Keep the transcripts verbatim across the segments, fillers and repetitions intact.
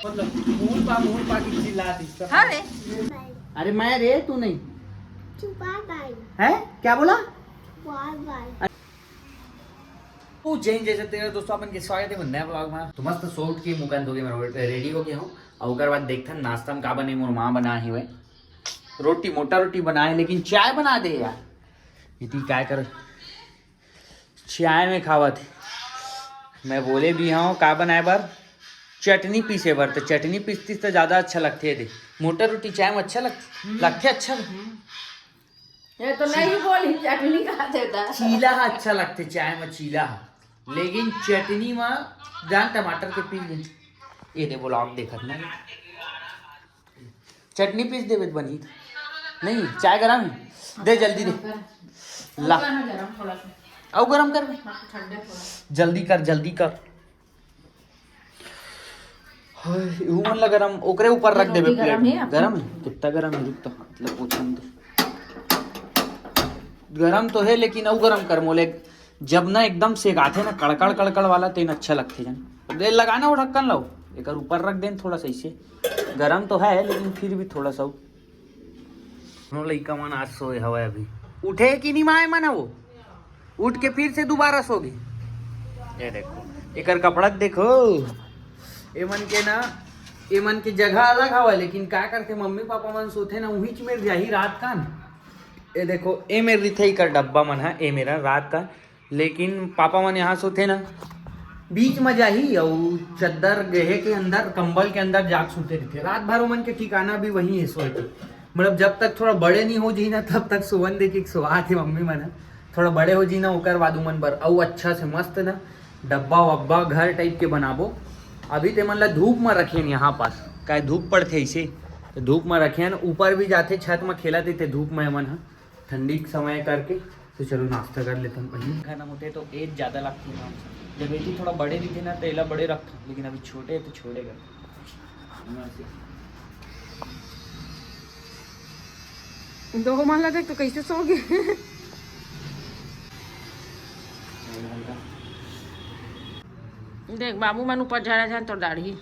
मतलब मुंह पा, मुंह पा के चिल्ला दी। हाँ रे। अरे मैं रे, तू नहीं। तू बाय बाय। है? क्या बोला? बाय बाय। ओ जय हिंद, जय छत्तीसगढ़ दोस्तों, अपन के स्वागत है नया ब्लॉग में। तो मस्त सोट के मुंह कान धो के मैं रेडी हो गया हूँ। और ओकर बाद देखथन नाश्ता में का बने, मोर माँ बना ही हुए रोटी, मोटा रोटी बनाए, लेकिन चाय बना दे यार। इतनी काय कर चाय में खावत है। मैं बोले भी हूँ का बनाए बर, चटनी पीसे बर, तो चटनी पीसतीस तो ज्यादा अच्छा लगथे। दे मोटा रोटी चाय में अच्छा लगथे, लगथे अच्छा। ये तो नहीं बोली, चटनी खा देता। चीला ह अच्छा लगथे चाय में, चीला ह, लेकिन चटनी में जान टमाटर के पीस दे। ये दे ब्लॉग देखत ना, चटनी पीस देवे त बनही। नहीं, चाय गरम है, दे जल्दी दे। ला। ऊपर में गरम थोड़ा सा। अउ गरम कर बे। हाँ, ठंडा थोड़ा। जल्दी कर, जल्दी कर। हाय, इहू मन ला गरम, ओकरे ऊपर रख देबे रोटी गरम प्लेट। है आपकी? गरम है? कितना गरम है? रुक तो, हाथ ला पोछन दे। गरम तो है, लेकिन अउ गरम कर मोले। जब ना एकदम सेकाथे ना, कड़कड़ कड़कड़ वाला, तेन अच्छा लगथे जन। दे लगाना वो ढक्कन लाओ, एकर ऊपर रख देन थोड़ा सा इसे। गरम तो है, लेकिन फिर भी थोड़ा सा। दोनों लइका मन आज सोए हवय, अभी उठे कि नहीं माए मन ह वो? उठ के फिर से दोबारा सो गए। ये देखो, एकर कपड़ा देखो, ए मन के ना, ए मन के जगह अलग हवय, लेकिन का करथे, मम्मी पापा मन सोथे ना, उहीच मेर जाही रात कान। ए देखो, ए मेर रिथे एकर डब्बा मन ह, ए मेरा रात का, लेकिन पापा मन यहाँ सोथे ना, बीच में जाही अउ चद्दर गहे के अंदर, कंबल के अंदर जाके सोते रहिथे। रात भर ओमन के ठिकाना भी वही है सोए के। मतलब जब तक थोड़ा बड़े नहीं हो जाही ना, तब तक सोवन दे के सोआत हे मम्मी मन ह। थोड़ा बड़े हो जाही ना, ओकर बाद उमन बर अउ अच्छा से मस्त ना डब्बा वब्बा घर टाइप के बनाबो। अभी ते मन ला धूप में रखेन यहाँ पास, काहे धूप पड़थे इसे, तो धूप में रखेन। ऊपर भी जाथे छत में खेलत रहिथे धूप में एमन ह। ठंडी के समय करके। तो चलो नाश्ता कर लेथन पहले। खाना होते तो एज ज्यादा लगती है ना, जब एती थोड़ा बड़े दिखे ना तो एला बड़े रखथन, लेकिन अभी छोटे है तो छोड़ेगा। दो मन ला देख तो कैसे सो गए। देख बाबू मन ऊपर झड़ा झन तोर दाढ़ी।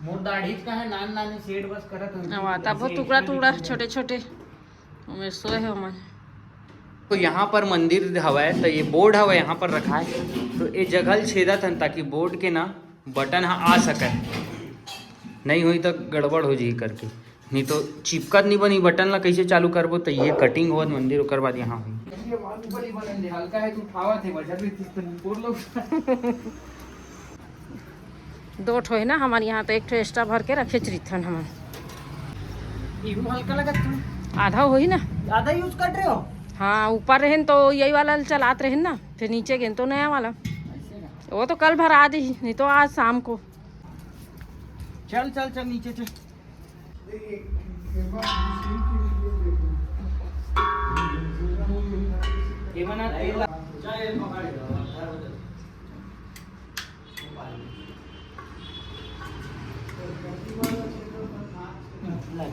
मोर दाढ़ी का है, नान नान सेट बस करत हूँ। हाँ, तब वो ऐसे टुकड़ा extra टुकड़ा दिखने छोटे छोटे। ओमे सोए हे ओमन। तो यहाँ पर मंदिर हवय, तो ये बोर्ड हवय, यहाँ पर रखा है। तो ये जगह ल छेदत हन, ताकि बोर्ड के ना बटन ह आ सके, नहीं होई तो गड़बड़ हो जाही करके। नहीं तो चिपकत नहीं बनी बटन ला, कैसे चालू करबो? तो ये कटिंग होत मंदिर, ओकर बाद यहाँ होई। ये बाहुबली बनल ले, हल्का है, तू उठावत है, वजन भी ठीक तो नहीं, बोल लो। दो ठो है ना हमारे यहाँ, तो एक ठो एक्स्ट्रा भर के रखे रहिथन हमन। इहू हल्का लगत है। आधा होही ना। ज्यादा यूज कर रहे हो? हाँ, ऊपर रहन तो यही वाला चलात रहन ना, फिर नीचे गेन तो नया वाला। ऐसे ना। वो तो कल भरा दी, नहीं तो आज शाम को। चल चल चल नीचे चल। ये बना तेल।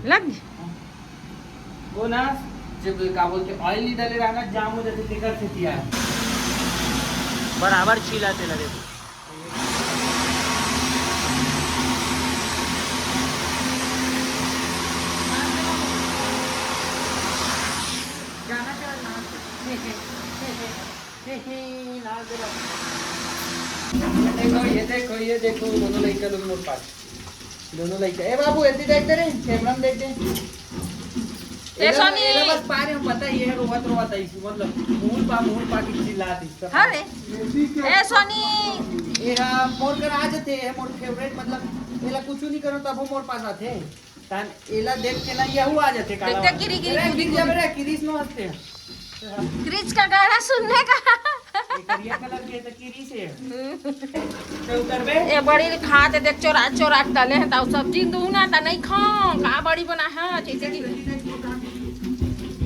लग गई? वो ना, जब का बोलते, ऑयल नहीं डाले रहना, जाम हो जाते, तेकर से किया है। बराबर छीला तेला देखो। गाना चला, नाच। हे, हे, हे, हे। ये देखो, ये देखो, ये देखो, दोनों लड़का लोग मोर पास। दोनों लड़का। ए बाबू, एती देख दे रे, कैमरा में देख दे। ए एला, सोनी। एला बस पा रहे हम, पता ही है, रोवत रोवत आई थी, मतलब, मुंह पा, मुंह पा के चिल्ला दी। हाँ रे। ए सोनी। ये, हाँ, मोर कर आ जाते हैं, मोर फेवरेट, मतलब, एला कुछ नहीं करो, तब वो मोर पास आते हैं। तान एला देख के ना यहू आ जाथे, काला देख, देख, वाला। गिरी, गिरी, अरे, गिरी, गिरी, गिरी। जब रे, किरिस नो हंसते हैं। क्रिच का गाना सुनने का। ये करिया कलर के तो किरिस है। चल उतर बे। ए बड़ी खात है, देख, चोरा, चोरा के डाले हैं, ताऊ सब्जी दूँ ना, ता नहीं खाऊं, का बड़ी बना है, जैसे कि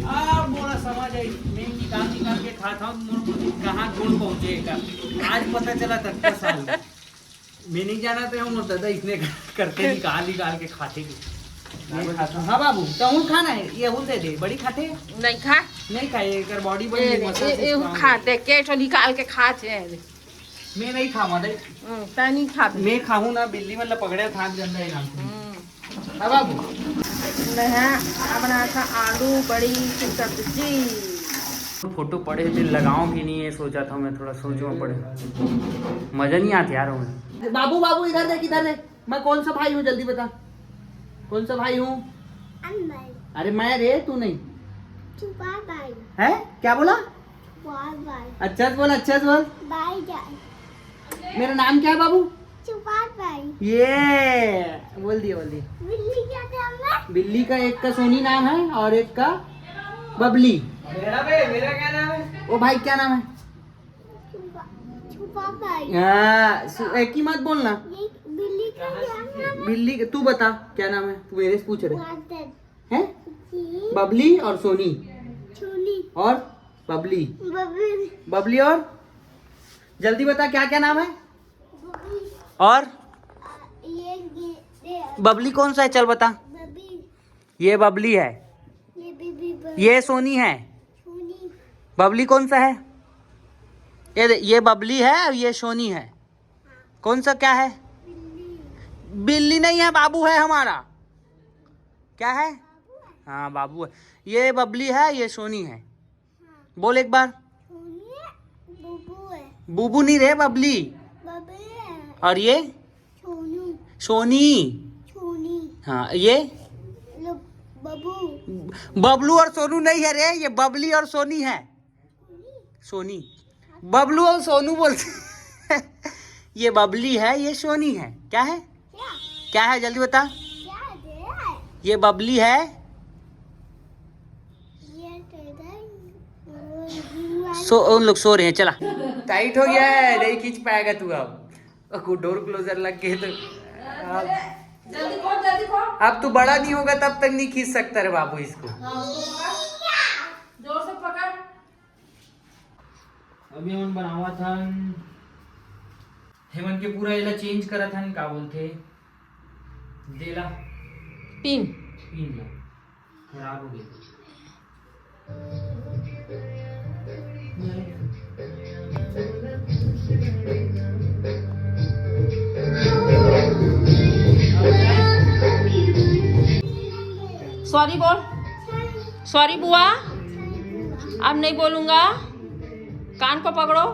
आ, मोला समझ आई, मैं निकाल, निकाल के खाता हूँ, मोर कहाँ गुण पहुँचे का। आज पता चला तक का साल। मैं नहीं जाना तो हूँ, दादा इसने करके निकाल निकाल के खाते के। मैं खाता हूँ। हाँ बाबू, तो हूँ खाना है, ये हूँ दे दे, बड़ी खाते हैं? नहीं खा। नहीं खाए, एकर बॉडी बड़ी ए, मसल ए, से ए, strong खा है। दे, के ठो निकाल के खा छे। मैं नहीं खाऊंगा, नहीं। हम्म, तै नहीं खाबे। मैं खाऊं ना, बिल्ली मतलब पकड़े, हाथ गंदा है नाम से। हम्म। हाँ बाबू। मैं अब बनात हँव आलू बड़ी की सब्जी। फोटो पड़े थे, लगाऊं कि नहीं, ये सोचा था मैं, थोड़ा सोचना पड़े। मजा नहीं आता यार हमें। बाबू, बाबू, इधर देख, इधर देख। मैं कौन सा भाई हूँ, जल्दी बता। कौन सा भाई हूँ? हम भाई। अरे मैं रे, तू नहीं। छुपा भाई। है? क्या बोला? छुपा भाई। अच्छा से बोल, अच्छा से बोल। भाई जान। मेरा नाम क्या है बाबू? छुपा भाई। ये बोल दिया, बोल दिया। बिल्ली क्या नाम है? बिल्ली का एक का सोनी नाम है और एक का बबली। मेरा बे, मेरा क्या नाम है? ओ भाई, क्या नाम है? छुपा, छुपा भाई। हाँ, सु-, एक ही मत बोलना। ये बिल्ली का क्या नाम है? बिल्ली का, तू बता, क्या नाम है? तू मेरे से पूछ रहे। वादन। हैं? जी। बबली और सोनी। सोनी। और बबली। बबली। बबली और? जल्दी बता, क्या क्या नाम है? बबली। और? ये, ये, ये। बबली कौन सा है? चल बता। बबली। ये बबली है। ये बीबी बबली। ये सोनी है। सोनी। बबली कौन सा है? ये दे, ये बबली है और ये सोनी है। कौन सा क्या है? बिल्ली। बिल्ली नहीं है, बाबू है हमारा। क्या है? बाबू है। हाँ, बाबू है। ये बबली है, ये सोनी है। हाँ। बोल एक बार। सोनी है, बूबू है। बूबू नहीं रे, बबली। बबली है। और ये? सोनू। सोनी। सोनी। हाँ, ये? लो, बबू। बबलू और सोनू नहीं है रे, ये बबली और सोनी है। सोनी। बबलू और सोनू बोलते हैं। ये बबली है, ये सोनी है। क्या है? क्या? क्या है, जल्दी बता। क्या है? ये बबली है। ये तो इधर सो, उन लोग सो रहे हैं, चला। टाइट हो गया है, नहीं खींच पाएगा तू अब। डोर क्लोजर लग गए तो अब, जल्दी खोल, जल्दी खोल। अब तू बड़ा नहीं होगा तब तक नहीं खींच सकता रे बाबू इसको। हाँ, उसको पकड़। जोर से पकड़। अभी हमन बनावत हन, हेमन के पूरा एला चेंज करत हन, का बोलथे, देला पिन। पिन ला। खराब हो गया। सॉरी बोल। सॉरी बुआ, अब नहीं बोलूँगा। कान को पकड़ो,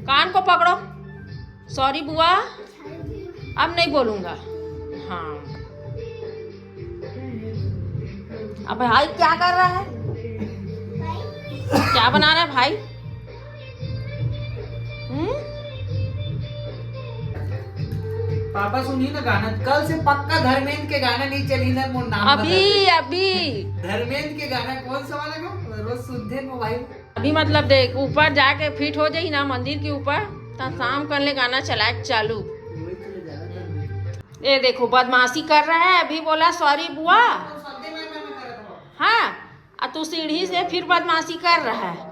कान को पकड़ो। सॉरी बुआ, अब नहीं बोलूँगा। हाँ। अब भाई क्या कर रहा है? क्या बना रहा है भाई? हम्म? पापा सुनिए ना गाना, कल से पक्का धर्मेंद्र के गाना नहीं चली ना, मोर नाम अभी, बता दे। अभी। धर्मेंद्र के गाना कौन सा वाला को रोज सुनते हैं मोबाइल। अभी मतलब देख, ऊपर जाके फिट हो जाई ना मंदिर के ऊपर, त शाम कर ले गाना चलाए चालू। ए देखो, बदमाशी कर रहा है, अभी बोला सॉरी बुआ। हाँ, आ तू सीढ़ी से फिर बदमाशी कर रहा है।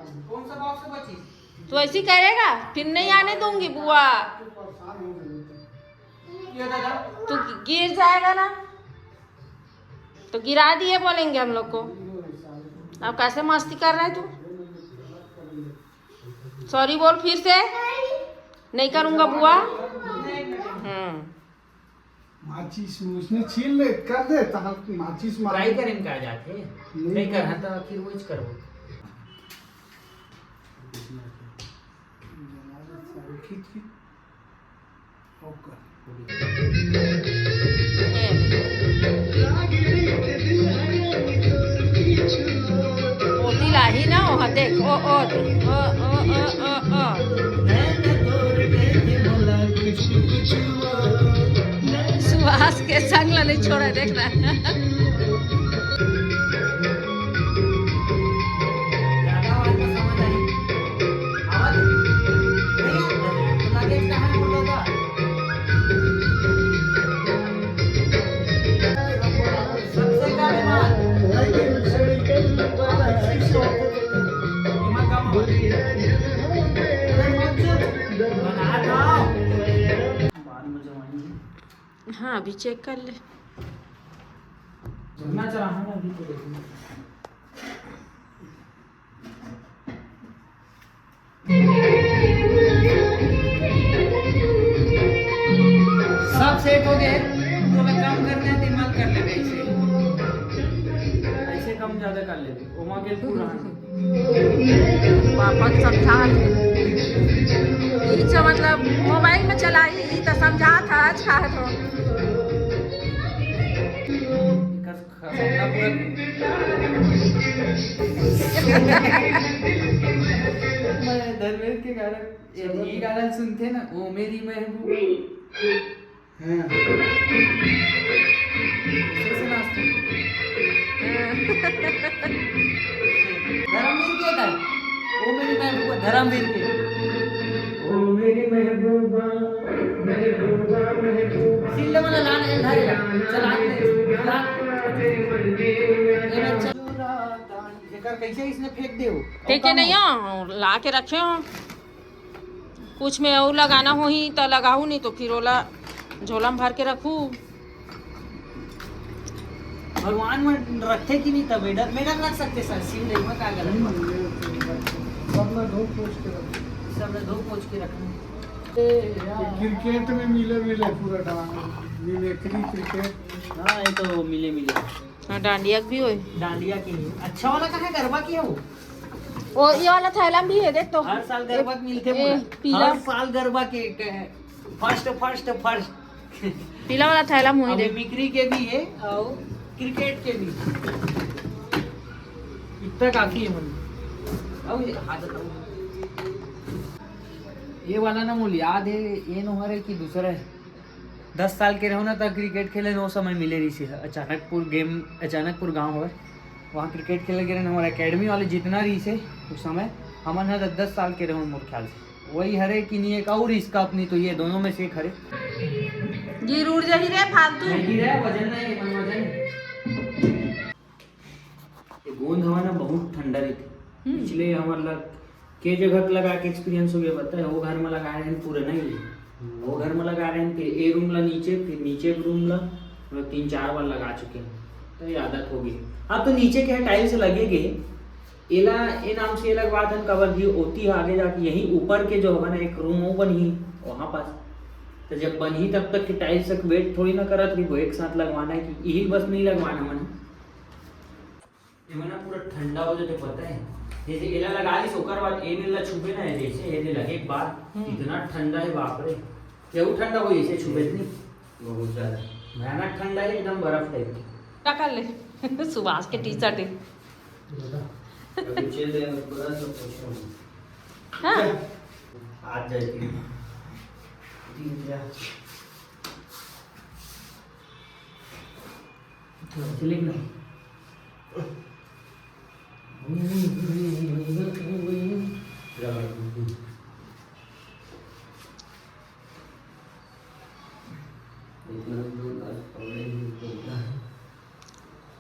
तू ऐसी करेगा, फिर नहीं आने दूंगी बुआ। तू गिर जाएगा ना, तो गिरा दिए बोलेंगे हम लोग को। अब कैसे मस्ती कर रहा है तू? सॉरी बोल फिर से। नहीं करूँगा बुआ। हम्म। माचिस उसने छील ले, कर दे, तहाँ माचिस मार। ट्राई करें का जाके? नहीं। नहीं कर, हाँ, तो आखिर वो करबो। खींच, खींच। मोती लाही ना, ओहा देख, ओ, ओ, ओ। सुभाष के संग ला नहीं छोड़ा, देख ना। हाँ, अभी चेक कर ले। झरना चढ़ा है ना, अभी तो देखो। थोड़ा कम करना है, दिमाग कर लेबे ऐसे। ऐसे कम ज्यादा कर लेबे, ओमा के पूरा। पापा के समझा ले। ई जो मतलब मोबाइल में चलाई, ई तो समझा था, अच्छा है तो। एकर ख-, सपना पूरा। मैं धर्मेंद्र के गाना, ये, ये गाना सुनते ना, ओ मेरी महबूबा। हाँ। कैसे नाचते हैं? धर्मवीर के था। ओ मेरी महबूबा, धर्मवीर के। ओ मेरी महबूबा, महबूबा, महबूबा। सिल्ले वाला लान एल धारे ला। चला के, चला। ये बच्चा। एकर कैसे इसने फेंक दे हो? फेंके नहीं हो, ला के रखे हो। कुछ में अउ लगाना होही त लगाहू, नहीं तो फिर ओला झोला में भर के रखू। भगवान में रखते कि नहीं तब मेडल, मेडल रख सकते सर, सीन नहीं में का गलत बात। सब में धो पोछ के रखो। सब में धो पोछ के रखना। क्रिकेट में मिले मिले पूरा डांग, मिमिक्री क्रिकेट। हाँ, ये तो मिले मिले। हाँ, डांडिया भी होए। डांडिया के लिए अच्छा वाला कहाँ है? गरबा की है वो? ओ, ये वाला थैला भी है, देख तो। हर साल गरबा के मिलते ए, बोला। पीला। हर साल गरबा के, के फर्स्ट, फर्स्ट, फर्स्ट। पीला वाला थैला मुही अभी दे। मिमिक्री के भी है और क्रिकेट के भी। इतना काफी है मन। अब ये हाथ हटाओ। ये वाला ना मोल याद है, ये नोहर है कि दूसरा है? दस साल के रहो ना, तब क्रिकेट खेले, ओ समय मिले रहिसे। अचानकपुर गेम, अचानकपुर गांव होय, वहाँ क्रिकेट खेले गे रहेन। हमारे एकेडमी वाले जितना रहिसे उस समय, हमन ह दस दस साल के रहो मोर ख्याल से। वही हरे कि नहीं, एक और इसका अपनी, तो ये दोनों में से एक हरे। गिर उड़ जाही रे फालतू। नहीं गिरे, वजन नहीं है, मन वजन। ये गोंद हवा ना बहुत ठंडा रहिथे। हम्म। पिछले हमर ला के जगह पे लगा के एक्सपीरियंस हो गया, पता है, वो घर में लगा रहे हैं, पूरा नहीं है। वो घर में लगा रहे हैं, फिर ए रूम ला नीचे, फिर नीचे के रूम ला, मतलब तीन चार बार लगा चुके हैं, तो ये आदत हो गई। अब तो नीचे के टाइल्स लगे गए, एला ए नाम से लगवा दन, काबर कि ओती आगे जाके यही ऊपर के जो हवा ना एक रूम वो बनही वहाँ पास, तो जब बनही तब तक के टाइल्स तक वेट थोड़ी ना करत रही, वो एक साथ लगवाना है कि यही बस नहीं लगवाना मन। एमा ना पूरा ठंडा हो जाथे, पता है? जैसे एला लगा लिस, ओकर बाद ए मेर ला छूबे ना, जैसे ए दे लगे एक बार, हम्म। इतना ठंडा है, बाप रे। केहू ठंडा हो, ऐसे छूबे नहीं। बहुत ज्यादा। भयानक ठंडा है, एकदम बर्फ टाइप। क्या कर ले? सुभाष के टी शर्ट है। अभी चल रहे हैं, पूरा सब कुछ हम। हाँ। आज जाएगी। तीन क्या? थोड़ा सा लेके ना। इतना जोरदार पकड़े नहीं तो।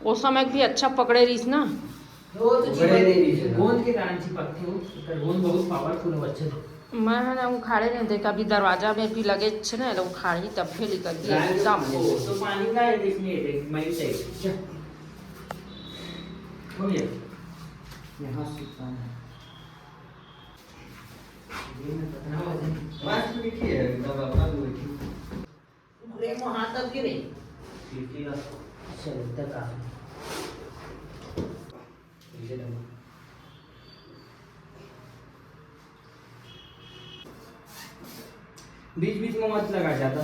वो समय भी अच्छा पकड़े रहिस ना। वो तो पकड़े चिपक-, नहीं रहिस ना। गोंद के कारण चिपकथे वो, एकर गोंद बहुत पावरफुल हो, अच्छे से। मैं है ना उखाड़े नहीं देख, अभी दरवाजा में भी लगे छे ना, एला उखाड़ी तब भी निकल गया गाय एकदम। वो तो पानी का है, इसमें देख, मैं ही सही। चल। हो गया। यहाँ से पानी। ये मैं पता ना वजन। बस लिखी है, एकदम अपना वो लिखी। अरे, वो हाथ तक गिरे। खिड़की का। चल, इधर का। नीचे दबा। बीच बीच में मत लगा ज्यादा।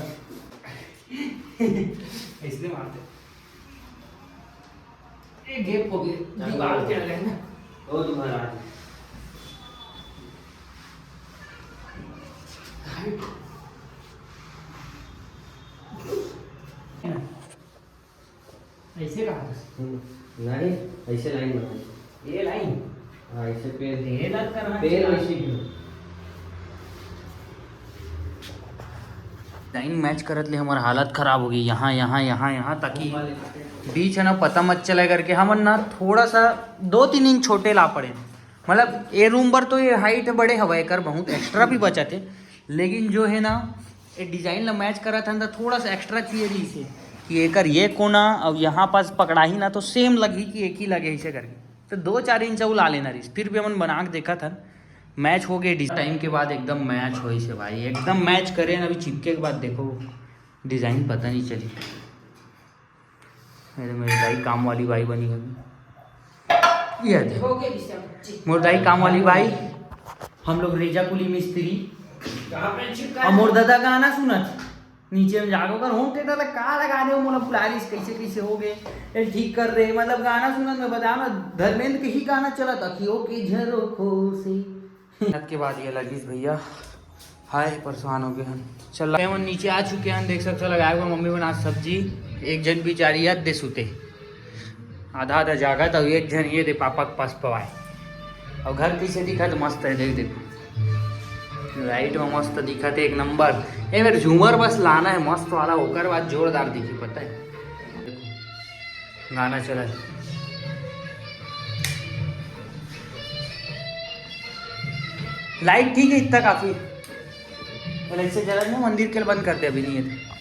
इसलिए मारते। ये गैप हो गया, दीवार के लगे ना। वो तो भरा है। ऐसे कहा था? हम्म, नहीं, ऐसे लाइन बनाई। ये लाइन? हाँ, ऐसे पैर, ये लग कर रहा पैर है। वैसे ही। लाइन मैच करत ले हमार हालत खराब हो गई, यहाँ, यहाँ, यहाँ, यहाँ, ताकि बीच है ना, पता मत चले करके हमन ना थोड़ा सा दो तीन इंच छोटे ला पड़े। मतलब, ये रूम बर तो ये हाइट बड़े हवा, एकर बहुत एक्स्ट्रा भी बचत है, लेकिन जो है ना, ये डिजाइन ला मैच करत हन, त थोड़ा सा एक्स्ट्रा चाहिए रहिस हे कि एकर ये कोना अउ यहाँ पास पकड़ाही ना, तो सेम लगही कि एक ही लगे, ऐसे करके। तो दो चार इंच अउ ला लेना रहिस, फिर भी हमन बना के देखत हन, मैच हो गए। डिजाइन के बाद एकदम मैच होइस हे भाई, एकदम मैच करे ना। अभी चिपके के बाद देखो, डिजाइन पता नहीं चली। अरे, मेरी दाई काम वाली बाई बनी अभी। ये दे। हो गया जी सब। मोर दाई काम वाली बाई, हम लोग रेजा कुली मिस्त्री। कहाँ पे चिपका और है? मोर दादा गाना सुनत, नीचे में जाके ओकर होम थिएटर ला का लगा दे, मोला बुला रही, कैसे कैसे हो गए, ये ठीक कर रहे, मतलब गाना सुनत में बता ना, धर्मेंद्र के ही गाना चलत, अखियों के झरोखों से। के बाद ये लगिस भैया, हाय परेशान हो गए हन। चल, हमन नीचे आ चुके हन, देख सकथो लगाए हुआ मम्मी बना सब्जी, एक जन बिचारी याद दे सुते, आधा आधा जागत, अउ एक झन ये दे पापा के पास पवाए। अउ घर कैसे दिखत, मस्त है, देख देखो, लाइट में मस्त दिखत है, एक नंबर। ए मेरे झूमर बस लाना है मस्त वाला, ओकर बाद जोरदार दिखी, पता है। गाना चला है। लाइट ठीक है, इतना काफी। और ऐसे जरा ना मंदिर के लिए बंद कर दे, अभी नहीं है तो।